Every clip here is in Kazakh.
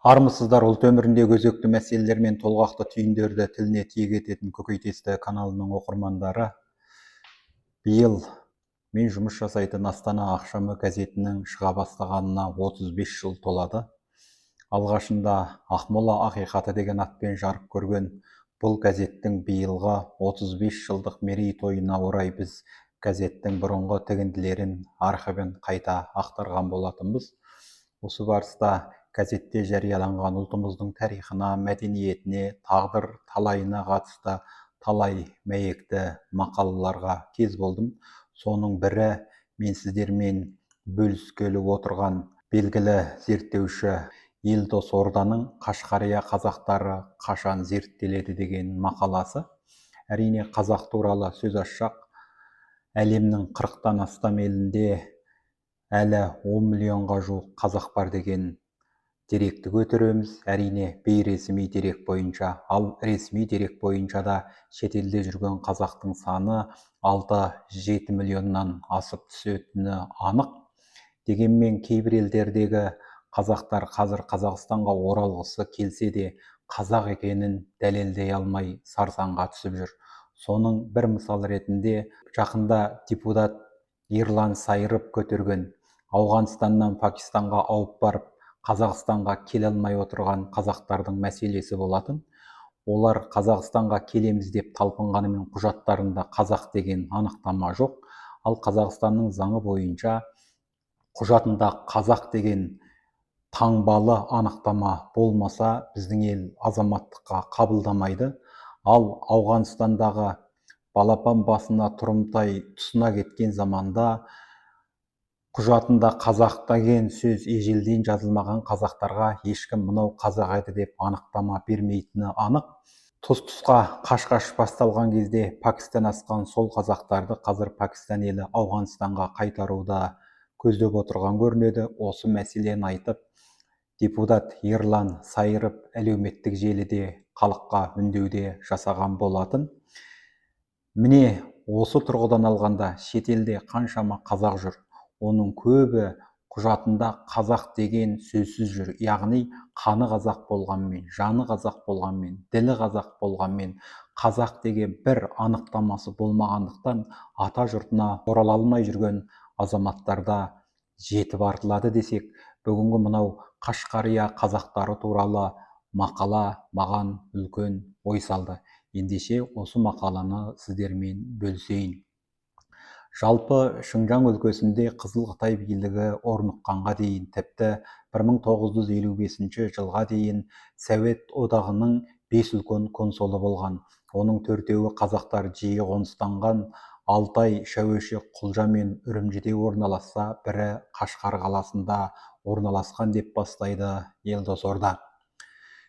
Армысыздар, ұлт өміріндегі өзекті мәселелер мен толғақты түйіндерді тіліне тиек ететін Көкейтесті каналының оқырмандары! Биыл мен жұмыс жасайтын «Астана ақшамы» газетінің шыға бастағанына 35 жыл толады. Алғашында «Ақмола ақиқаты» деген атпен жарық көрген бұл газеттің биылғы 35 жылдық мерейтойына орай біз газеттің бұрынғы тігінділерін, архивін қайта ақтарған болатынбыз. Осы барыста газетте жарияланған ұлтымыздың тарихына, мәдениетіне, тағдыр талайына қатысты талай мәйекті мақалаларға кез болдым. Соның бірі мен сіздермен бөліскелі отырған белгілі зерттеуші Елдос Орданың «Қашқария қазақтары қашан зерттеледі» деген мақаласы. Әрине, қазақ туралы сөз ашсақ, әлемнің 40-тан астам елінде әлі 10 миллионға жуық қазақ бар деген деректі көтереміз. Әрине, бейресми дерек бойынша. Ал ресми дерек бойынша да шетелде жүрген қазақтың саны 6-7 миллионнан асып түсетіні анық. Дегенмен кейбір елдердегі қазақтар қазір Қазақстанға оралғысы келсе де, қазақ екенін дәлелдей алмай сарсаңға түсіп жүр. Соның бір мысал ретінде жақында депутат Ерлан Сайыров көтерген Ауғанстаннан Пакистанға ауып барып, Қазақстанға келе алмай отырған қазақтардың мәселесі болатын. Олар Қазақстанға келеміз деп талпынғанымен, құжаттарында қазақ деген анықтама жоқ. Ал Қазақстанның заңы бойынша құжатында қазақ деген таңбалы анықтама болмаса, біздің ел азаматтыққа қабылдамайды. Ал Ауғанстандағы балапан басына тұрымтай тұсына кеткен заманда құжатында қазақ деген сөз ежелден жазылмаған қазақтарға ешкім мынау қазақ еді деп анықтама бермейтіні анық. Тұс-тұсқа қашқаш басталған кезде Пәкістан асқан сол қазақтарды қазір Пәкістан елі Ауғанстанға қайтаруда көздеп отырған көрінеді. Осы мәселені айтып, депутат Ерлан Сайыров әлеуметтік желіде халыққа үндеуде жасаған болатын. Міне, осы тұрғыдан алғанда, шетелде қаншама қазақ жүр, оның көбі құжатында қазақ деген сөзсіз жүр. Яғни қаны қазақ болғанмен, жаны қазақ болғанмен, ділі қазақ болғанмен, қазақ деген бір анықтамасы болмағандықтан ата жұртына орала алмай жүрген азаматтарда жетіп артылады десек, бүгінгі мынау Қашқария қазақтары туралы мақала маған үлкен ой салды. Ендеше, осы мақаланы сіздермен бөлісейін. Жалпы, Шыңжаң өлкесінде Қызыл Қытай билігі орныққанға дейін, тіпті 1955 жылға дейін Совет Одағының бес үлкен консолы болған. Оның төртеуі қазақтар жиі қоныстанған Алтай, Шәуешек, Құлжа мен Үрімжіде орналасса, бірі Қашқар қаласында орналасқан деп бастайды Елдос Орда.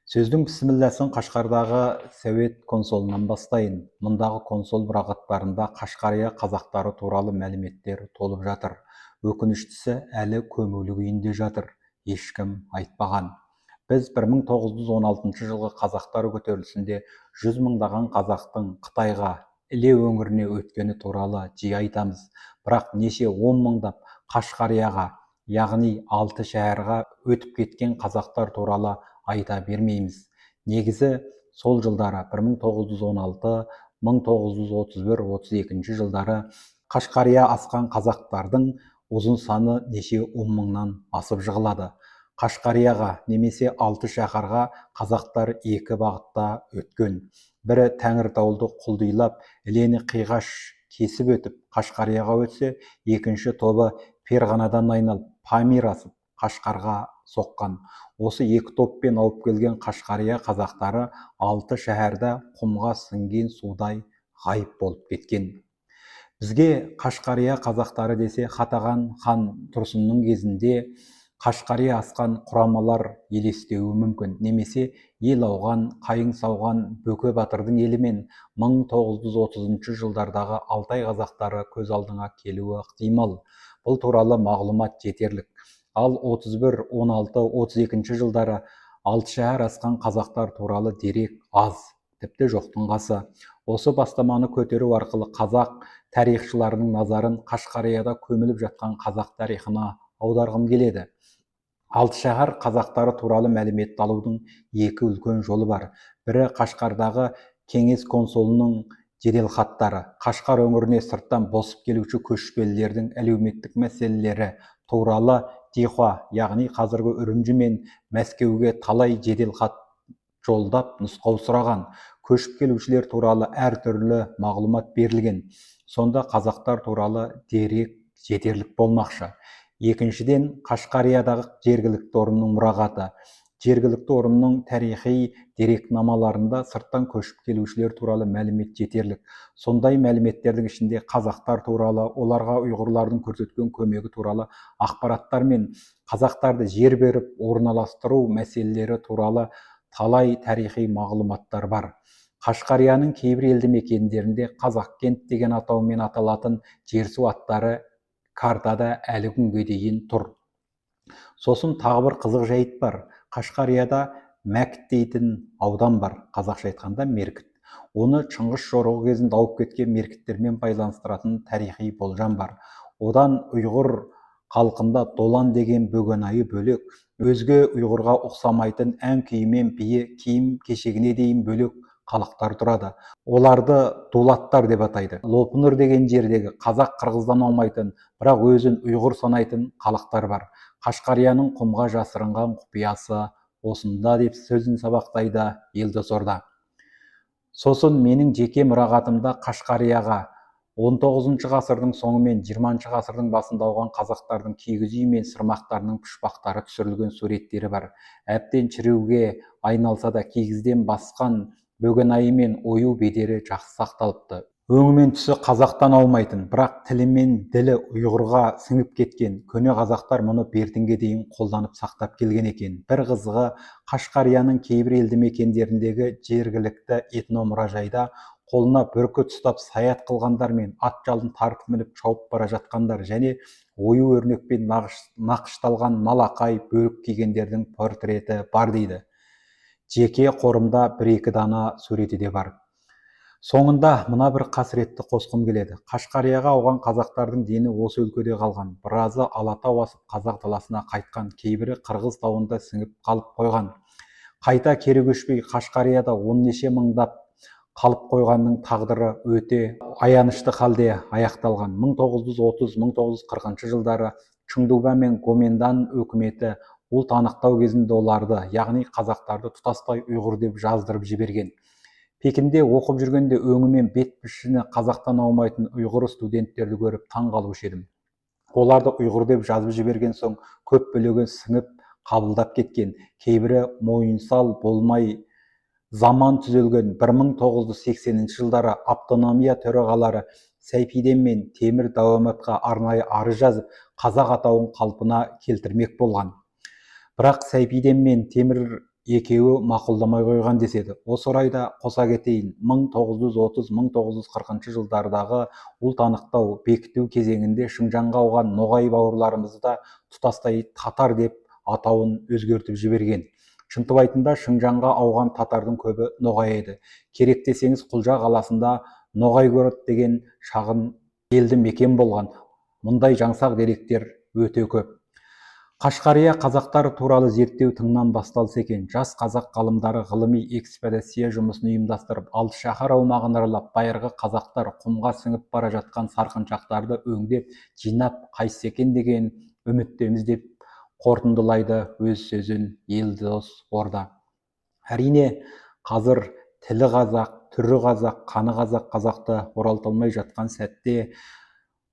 Сөздің пісмілласын Қашқардағы совет консолынан бастайын. Мұндағы консол мұрағаттарында Қашқария қазақтары туралы мәліметтер толып жатыр. Өкініштісі, әлі көмулі күйінде жатыр, ешкім айтпаған. Біз 1916 жылғы қазақтар көтерілісінде жүз мыңдаған қазақтың Қытайға, Іле өңіріне өткені туралы жиі айтамыз. Бірақ неше он мыңдап Қашқарияға, яғни алты шаһарға өтіп кеткен қазақтар туралы айта бермейміз. Негізі, сол жылдары, 1916, 1931, 32 жылдары Қашқария асқан қазақтардың ұзын саны неше он мыңнан асып жығылады. Қашқарияға немесе алты шаһарға қазақтар екі бағытта өткен. Бірі Тәңіртауды құлдилап, Ілені қиғаш кесіп өтіп, Қашқарияға өтсе, екінші тобы Ферғанадан айналып, Памир асып, Қашқарға соққан. Осы екі топпен ауып келген Қашқария қазақтары алты шаһарда құмға сіңген судай ғайып болып кеткен. Бізге Қашқария қазақтары десе, Қатаған хан Тұрсынның кезінде Қашқария асқан құрамалар елестеуі мүмкін немесе ел ауған, қайың сауған Бөке батырдың елімен 1930 жылдардағы Алтай қазақтары көз алдыңа келуі ықтимал. Бұл туралы мағлұмат жетерлік. Ал 31, 16, 32 жылдары алты шаһар асқан қазақтар туралы дерек аз, тіпті жоқтың қасы. Осы бастаманы көтеру арқылы қазақ тарихшыларының назарын Қашқарияда көміліп жатқан қазақ тарихына аударғым келеді. Алтышаһар қазақтары туралы мәліметті алудың екі үлкен жолы бар. Бірі Қашқардағы кеңес консулының жеделхаттары. Қашқар өңіріне сырттан босып келуші көшпелілердің әлеуметтік мәселелері туралы Дихуа, яғни қазіргі Үрімжі мен Мәскеуге талай жеделхат жолдап, нұсқау сұраған. Көшіп келушілер туралы әртүрлі мағлұмат берілген. Сонда қазақтар туралы дерек жетерлік болмақшы. Екіншіден, Қашқариядағы жергілікті орынның мұрағаты. Жергілікті орынның тарихи дерекнамаларында сырттан көшіп келушілер туралы мәлімет жетерлік. Сондай мәліметтердің ішінде қазақтар туралы, оларға ұйғырлардың көрсеткен көмегі туралы ақпараттар мен қазақтарды жер беріп орналастыру мәселелері туралы талай тарихи мағлұматтар бар. Қашқарияның кейбір елді мекендерінде Қазақкент деген атаумен аталатын жерсу аттары картада әлі күнге дейін тұр. Сосын тағы бір қызық жайт бар. Қашқарияда Мәкіт дейтін аудан бар, қазақша айтқанда Меркіт. Оны Шыңғыс жорығы кезінде ауып кеткен меркіттермен байланыстыратын тарихи болжам бар. Одан ұйғыр халқында Долан деген бөгенайы бөлек, өзге ұйғырға ұқсамайтын ән күйі мен биі, киім кешегіне дейін бөлек халықтар тұрады. Оларды дулаттар деп атайды. Лопнұр деген жердегі қазақ қырғыздан аумайтын, бірақ өзін ұйғыр санайтын халықтар бар. Қашқарияның құмға жасырынған құпиясы осында, деп сөзін сабақтайды Елдос Орда. Сосын менің жеке мұрағатымда Қашқарияға 19 ғасырдың соңы мен 20 ғасырдың басында ауған қазақтардың киіз үй мен сырмақтарының пұшпақтары түсірілген суреттері бар. Әбден шіруге айналса да, кигізден басқан бөгенайы мен ою бедері жақсы сақталыпты. Өңі мен түсі қазақтан аумайтын, бірақ тілі мен ділі ұйғырға сіңіп кеткен көне қазақтар мұны бертінге дейін қолданып, сақтап келген екен. Бір қызығы, Қашқарияның кейбір елді мекендеріндегі жергілікті этномұражайда қолына бүркіт ұстап саят қылғандар мен ат жалын тартып мініп шауып бара жатқандар және ою өрнекпен нақышталған малақай бөрік кигендердің портреті бар дейді. Жеке қорымда бір-екі дана суреті де бар. Соңында мына бір қасіретті қосқым келеді. Қашқарияға ауған қазақтардың дені осы өлкеде қалған. Біразы Алатау асып қазақ даласына қайтқан, кейбірі Қырғыз тауында сіңіп қалып қойған. Қайта кері көшпей, Қашқарияда он неше мыңдап қалып қойғанның тағдыры өте аянышты халде аяқталған. 1930-1940 жылдары Чыңдуба мен Гоминдан өкіметі ұлт анықтау кезінде оларды, яғни қазақтарды, тұтастай ұйғыр деп жаздырып жіберген. Пекинде оқып жүргенде өңі мен бет пішіні қазақтан аумайтын ұйғыр студенттерді көріп таң қалушы едім. Оларды ұйғыр деп жазып жіберген соң, көп бөлігі сіңіп, қабылдап кеткен. Кейбірі мойынсал болмай, заман түзелген 1980 жылдары автономия төрағалары Сәйпиден мен Темір Даваматқа арнайы арыз жазып, қазақ атауын қалпына келтірмек болған. Бірақ Сәйпиден мен Темір екеуі мақұлдамай қойған деседі. Осы орайда қоса кетейін, 1930-1940 жылдардағы ұлт анықтау, бекіту кезеңінде Шыңжаңға ауған ноғай бауырларымызды да тұтастай татар деп атауын өзгертіп жіберген. Шынтуайтында, Шыңжаңға ауған татардың көбі ноғай еді. Керек десеңіз, Құлжа қаласында Ноғайгород деген шағын елді мекен болған. Мұндай жаңсақ деректер өте көп. Қашқария қазақтары туралы зерттеу тыңнан басталса екен. Жас қазақ ғалымдары ғылыми экспедиция жұмысын ұйымдастырып, алты шаһар аумағын аралап, байырғы қазақтар құмға сіңіп бара жатқан сарқыншақтарды өңдеп, жинап қайтса екен деген үміттеміз, деп қорытындылайды өз сөзін Елдос Орда. Әрине, қазір тілі қазақ, түрі қазақ, қаны қазақ қазақты оралта алмай жатқан сәтте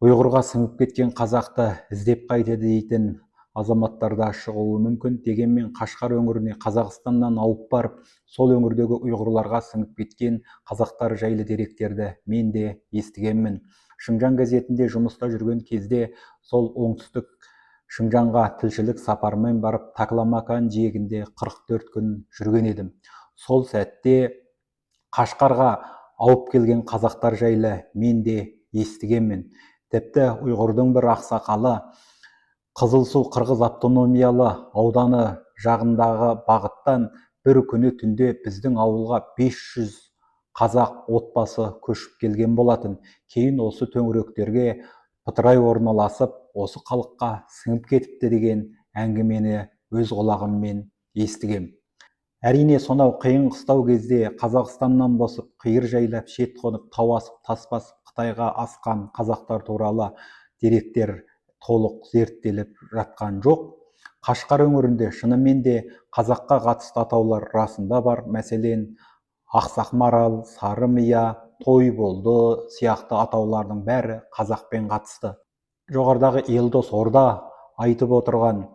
ұйғырға сіңіп кеткен қазақты іздеп қайтеді дейтін азаматтар да шығуы мүмкін. Дегенмен Қашқар өңіріне Қазақстаннан ауып барып, сол өңірдегі ұйғырларға сіңіп кеткен қазақтар жайлы деректерді мен де естігенмін. Шыңжаң газетінде жұмыста жүрген кезде сол оңтүстік Шыңжаңға тілшілік сапармен барып, Такламакан жиегінде 44 күн жүрген едім. Сол сәтте Қашқарға ауып келген қазақтар жайлы мен де естігенмін. Тіпті ұйғырдың бір ақсақалы Қызылсу қырғыз автономиялы ауданы жағындағы бағыттан бір күні түнде біздің ауылға 500 қазақ отбасы көшіп келген болатын. Кейін осы төңіректерге бытырай орналасып, осы халыққа сіңіп кетіпті деген әңгімені Өз құлағыммен естігем. Әрине, сонау қиын-қыстау кезде Қазақстаннан босып, қиыр жайлап, шет қонып, тау асып, тас басып, Қытайға асқан қазақтар туралы деректер толық зерттеліп жатқан жоқ. Қашқар өңірінде шынымен де қазаққа қатысты атаулар расында бар. Мәселен, Ақсақ Марал, Сары Мия, Тойболды сияқты атаулардың бәрі қазақпен қатысты. Жоғарыдағы Елдос Орда айтып отырған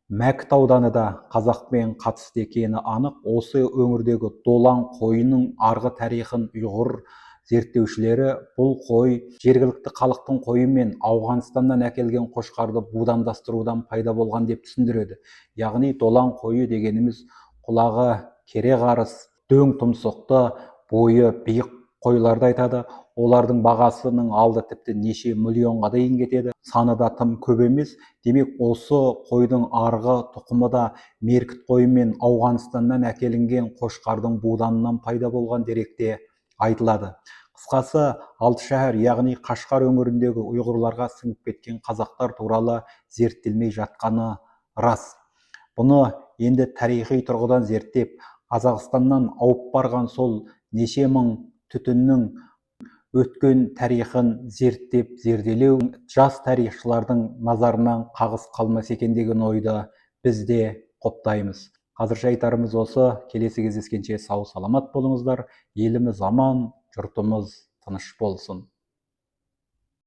Мәкіт ауданы да қазақпен қатысты екені анық. Осы өңірдегі Долан қойының арғы тарихын ұйғыр зерттеушілері бұл қой жергілікті халықтың қойы мен Ауғанстаннан әкелген қошқарды будандастырудан пайда болған деп түсіндіреді. Яғни долан қойы дегеніміз құлағы кере қарыс, дөң тұмсықты, бойы биік қойларды айтады. Олардың бағасының алды тіпті неше миллионға дейін кетеді, саны да тым көп емес. Демек, осы қойдың арғы тұқымы да меркіт қойы мен Ауғанстаннан әкелінген қошқардың буданынан пайда болған деректе айтылады. Қысқасы, Алтышәһір, яғни Қашқар өңіріндегі ұйғырларға сіңіп кеткен қазақтар туралы зерттелмей жатқаны рас. Бұны енді тарихи тұрғыдан зерттеп, Қазақстаннан ауып барған сол неше мың түтіннің өткен тарихын зерттеп зерделеу жас тарихшылардың назарынан қағыс қалмас екен деген ойды біз де құптаймыз. Қазірше айтарымыз осы. Келесі кездескенше сау саламат болыңыздар. Еліміз аман, жұртымыз тыныш болсын.